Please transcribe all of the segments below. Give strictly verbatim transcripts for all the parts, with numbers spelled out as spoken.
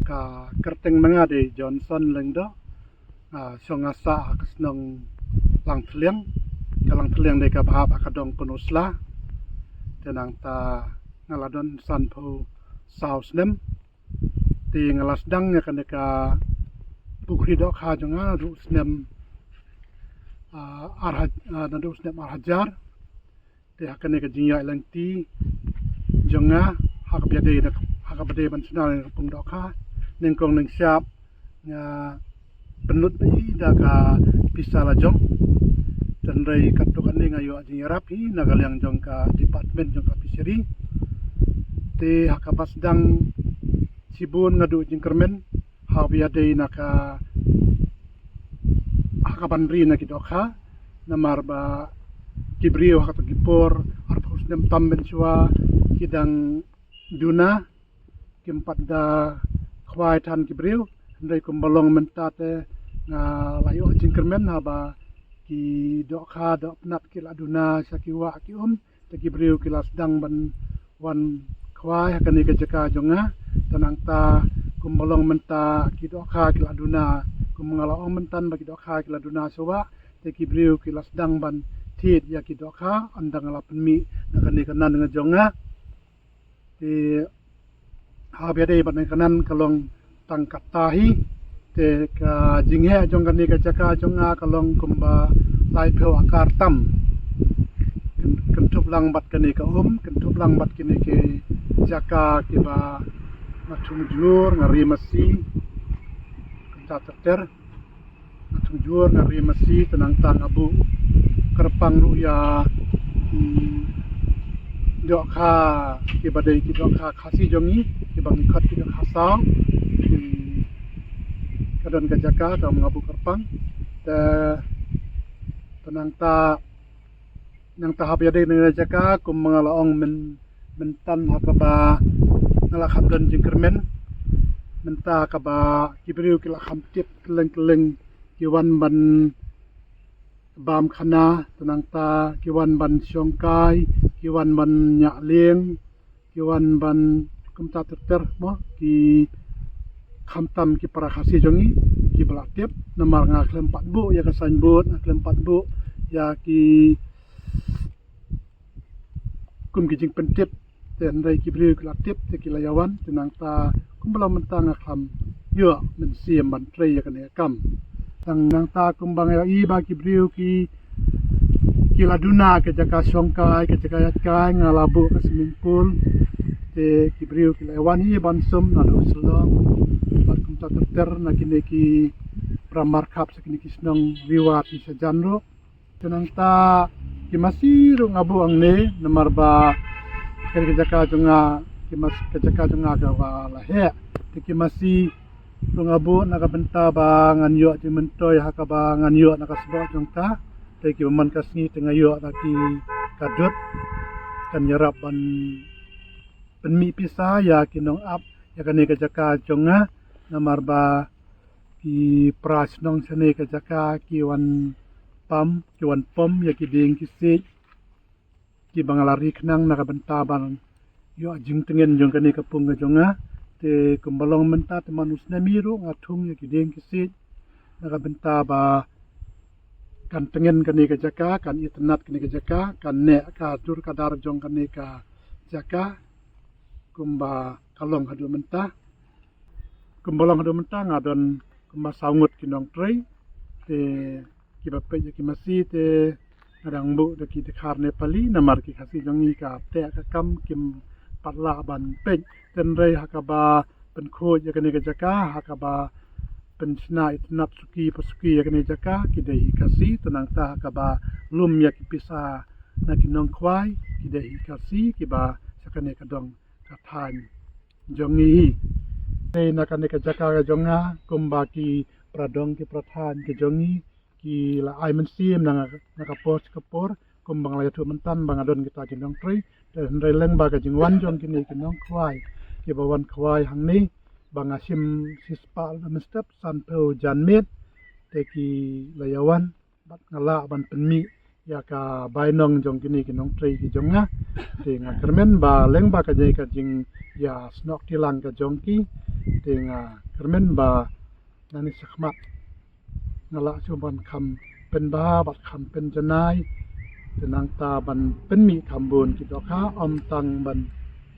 Ka kyrteng ma nga dei Johnson Lyngdoh. Nga shong nga sah ha ka shnong Langthliang. Ka Langthliang dei kaba hap ha ka dong Pynursla. Te nangta nga la don sanphew saw snem. Te nga la sdang ïa kane ka pukhri dohkha jong nga naduh snem, ah, ar haj-, ah, naduh snem ar hajar. Te ha kane ka jingïaid lynti jong nga, ha kaba ïadei na, ha kaba dei ban shna ïa ka pung dohkha, nyngkong nyngshap nga pynlut bha hi da ka pisa la jong. Hynrei katto katne nga ïoh jingïarap hi na ka liang jong ka department jong ka fishery. Te ha kaba sdang shibun nga duh jingkyrmen ha kaba ïadei na ka, ha kaban ri na ki dohkha. Namar ba ki briew ha kato ki por arphew snem tam mynshuwa ki dang duna, kim pat da khwai than ki briew. Hynrei kumba long mynta te nga la ïoh jingkyrmen haba ki dohkha dohpnat ki la duna sha ki wah ki um. Te ki briew ki la sdang ban wan khwai ha kane ka jaka jong nga. Te nangta kumba long mynta ki dohkha ki la duna, kum nga la ong mynta ba ki dohkha ki la duna sha wah. Te ki briew ki la sdang ban thied ïa ki dohkha ynda nga la pynmih na kane ka nan nga jong nga. Te haba ïadei bad kane ka nan ka long tang katta hi. Te ka jingheh jong kane ka jaka jong nga ka long kumba laiphew akar tam. Kyn-, kynthup lang bad kane ka um, kynthup lang bad kine ki jaka kiba nga thung jur, nga ri masi, kumta ter ter. Nga thung jur, nga ri masi, te nangta nga buh kyrpang ruh ïa, hmm, dohkha kiba dei ki dohkha Khasi jong ngi, kiba ngi khot ki dohkha saw. Hmm, ka don ka jaka kaba nga buh kyrpang. Te, te nangta, nangta haba ïadei na ka jaka kumba nga la ong myn-, mynta ha kaba nga la kham don jingkyrmen. Mynta kaba ki briew ki la kham tip kylleng kylleng, ki wan ban bam khana, te nangta ki wan ban shongkai, ki wan ban ñiah lieng, ki wan ban kumta ter ter mo, ki khamtam ki para Khasi jong ngi kiba la tip. Namar nga khlem pat buh ïa ka signboard, nga khlem pat buh ïa ki kum ki jingpyntip. Te hynrei ki briew ki la tip, te ki la ïa wan, te nangta kumba long mynta nga khlem ïoh mynsiem ban trei ïa kane ka kam. Te nangta kumba nga ïohi ba ki briew ki, ki la duna ka jaka shongkai, ka jaka ïaid kai, nga la buh ka swimming pool. Te ki briew ki la ïa wan hi ban sum naduh Shillong bad kumta ter ter na kine ki para markhap sha kine ki shnong Riwar ki sha jan ruh. Te nangta ki masi ruh nga buh hangne namar ba ka jaka jong nga, ki mas-, ka jaka jong nga kaba la heh. Te ki masi ruh nga buh na ka bynta ba ngan ïoh jingmyntoi ha kaba ngan ïoh na ka sboh jong ka. Te ki bymman ka sngi te nga ïoh da ki ka dud kan ïarap ban pynmih pisa ïa ki nongap ïa kane ka jaka jong nga. Namar ba ki para shnong shane ka jaka ki wan pam, ki wan pom ïa ki dieng ki siej kiba nga la ri khnang na ka bynta ban ïoh jingtngen jong kane ka pung ka jong nga. Te kumba long mynta te man u snem hi ruh nga thung ïa ki dieng ki siej na ka bynta ba kan tngen kane ka jaka, kan itynnad kane ka jaka, kan neh ka dur ka dar jong kane ka jaka kumba ka long haduh mynta. Kumba long haduh mynta nga don kumba saw ngut ki nongtrei. Te kiba peit ïa ki masi te nga dang buh da ki dkhar Nepali namar ki Khasi jong ngi ka teh ka kam kim pat lah ban peit. Te hynrei ha kaba pynkhuid ïa kane ka jaka, ha kaba pynshna itynnad suki pa suki ïa kane ka jaka, ki dei hi Khasi. Te nangta ha kaba lum ïa ki pisa na ki nongkhwai, ki dei hi Khasi kiba sha kane ka dong ka thaiñ jong ngi hi. Te na kane ka jaka ka jong nga kumba ki para dong ki para thaiñ ki jong ngi ki la ai mynsiem na nga, na ka por sha ka por, kumba nga la ïathuh mynta ba nga don kita ki nongtrei. Te hynrei leng ba ka jingwan jong kine ki nongkhwai kiba wan khwai hangne ba nga shim shispah la mynstep sanphew jan miet, te ki la ïa wan bad nga lah ban pynmih ïa ka bainong jong kine ki nongtrei ki jong nga. Te nga kyrmen ba lyngba kane ka jingïasnoh kti lang ka jong ki, te nga kyrmen ba nangne shakhmat nga lah shu ban kham pynbha bad kham pynjanai, te nangta ban pynmih kham bun ki dohkha, ym tang ban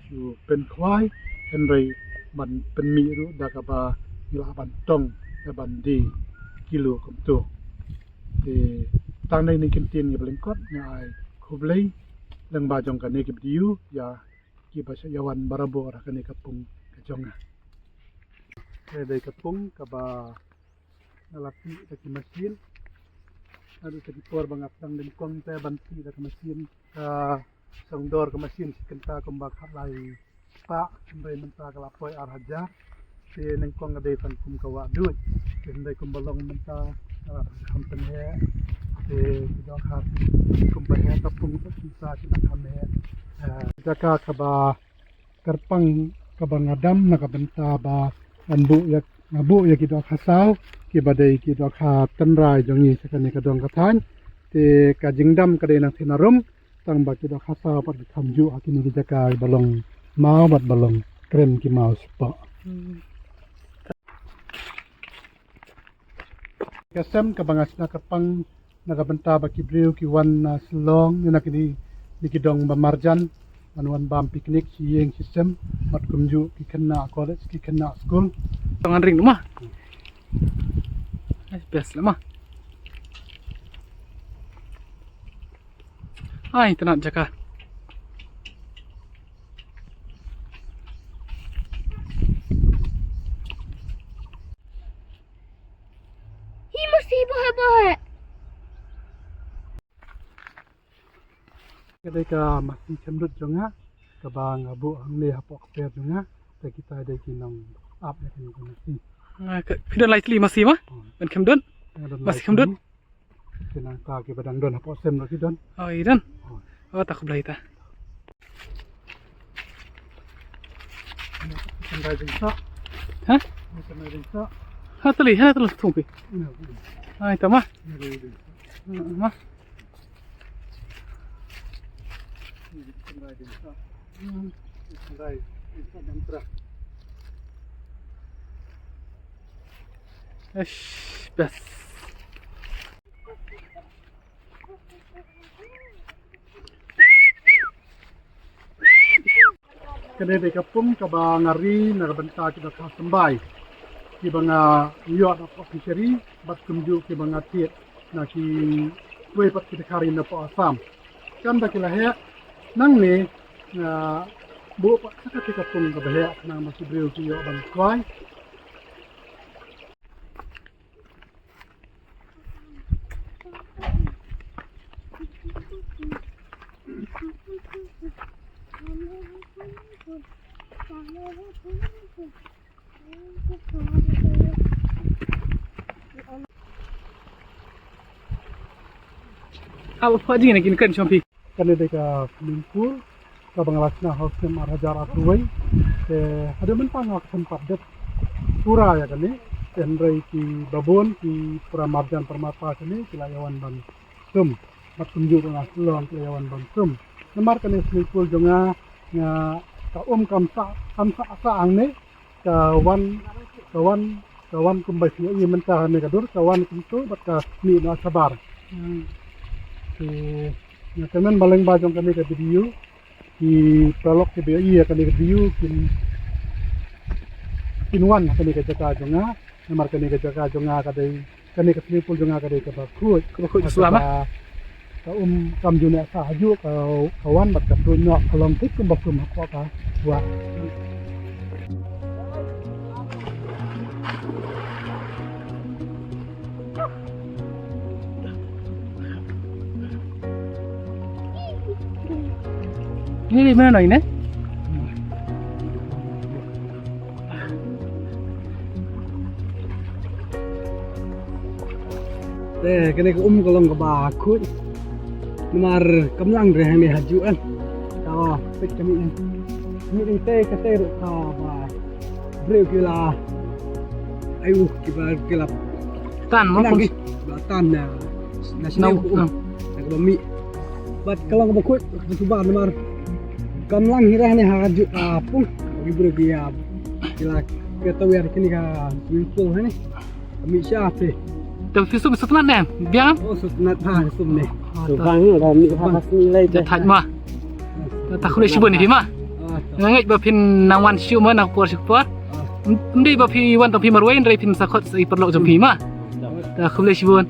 shu pynkhwai, hynrei ban pynmih ruh da kaba ngi lah ban tong, da ban die kilo kumto. Te tang dei na ki ktien kiba lyngkot, nga ai khublei lyngba jong kane ka video ïa kiba shah ïawan barabor ha kane ka pung ka jong nga. Kane dei ka pung kaba nga la tih da ki machine. Naduh sa ki por ba nga sdang nyngkong te ban tih da ka machine, ka sdang dor ka machine shi kynta kumba khatlai spah, hynrei mynta ka la poi ar hajar. Te nyngkong ka dei tang kum ka wah duh. Te hynrei kumba long mynta ka la kham pynheh. Te ki dohkha kumba heh ka pung, ki sa ki la kham heh. Eh, jaka kaba kyrpang kaba nga dam na ka bynta ba ngan buh ïa, nga buh ïa ki dohkha saw kiba dei ki dohkha tynrai jong ngi sha kane ka dong ka thaiñ. Te ka jingdam ka dei nangtei na rum, tang ba ki dohkha saw pat ki kham juh ha kine ki jaka ba long maw bad ba long kren ki maw spah. Ka sem kaba nga shna kyrpang na ka bynta ba ki briew ki wan na Shillong ne na kine, ne ki dong ba marjan, ban wan bam picnic shi ïing shi sem, bad kumjuh ki khynnah college, ki khynnah skul. Tang ngan ring ma. Ai, best lah ma. Ai, tynat jaka. Hi masi bohe bohe. Ka dei ka masi khyndiat jong nga, kaba nga buh hangne hapoh kper jong nga, te kita dei ki nongap ïa kane ka masi. Ah, ka, phi don lai tylli masi ma? Hmm. Ban khyndiat? Nga don lai tylli. Masi khyndiat? Ki nangta kiba dang don hapoh sem ruh ki don. Oh, i don. Oh. Oh, ta khublei ta. Kan rai jingsa. Ha? Kan rai jingsa. Ha, tali, ha, tali thung pi. Ina, ina. Ai, ta ma. Ina, ina. Ma. Kan rai jingsa. Hmm. Kan rai jingsa dan tra. Eish, best. Kane dei ka pung kaba nga ri na ka bynta ki dohkha symbai, kiba nga ïoh na pdeng fishery, bad kumjuh kiba nga thied na kiwei pat ki dohkha ri na pdeng Assam. Kan da ki la heh, nangne nga buh pat sa kata ka pung kaba heh, khnang ba ki briew ki ïoh ban khwai. Aw, pha jing na kin kan shong phi. Kane dei ka swimming pool kaba nga la shna ha u snem ar hajar arphew wei. Te haduh mynta nga la shem pat dep pura ïa kane. Te hynrei ki babun, ki para marjan para mata kane ki la ïa wan ban sum. Bad kumjuh ruh na Shillong ki la ïa wan ban sum. Namar kane swimming pool jong nga, nga ka um kam sah, kam sah sah hangne. Ka wan, ka wan, ka wan kumba phi ïohi mynta ha kane ka dur, ka wan kumto bad ka mih noh shabar. Hmm. Te nga kyrmen ba lyngba jong kane ka video, ki paralok kiba ïohi ïa kane ka video kin, kin wan ha kane ka jaka jong nga. Namar kane ka jaka jong nga ka dei, kane ka swimming pool jong nga ka dei kaba khuid. Kaba khuid, kaba slam, ah. Ka um kam ju neh sah hajuh, ka, ka wan bad ka tuid noh, ka long thik kumba kum hapoh ka wah. Ini di mana ini? Te, kane ka um ka long kaba khuid. Namar kam lang re hangne hajuh kan. Ka peit ka mih. Mih dei te ka te ruh kaba briew ki la. Ayu, kiba ki la. Tan mo. Ki la tan na. Na sini ka um. Ba mih. Bad ka long ba khuid, ba suba namar kam lang hi rah ne ha jut, ah, pung. Ki briew ki, ah, ki la ka tawiar kini ka swimming pool ha ne. Mih sha phi. Te phi sum sutnat ne? Biang? Oh, sutnat ha sum ne. Subang hi da mih ha sum lai. Da thaj ma. Ta khublei shibun ïa phi ma. Ah, ta. Nga ngeit ba phin nang wan shuh ma na ka por sha ka por. Ah. Ym dei ba phi wan tang phi marwei, hynrei phin sa khot sa i paralok jong phi ma. Ta khublei shibun.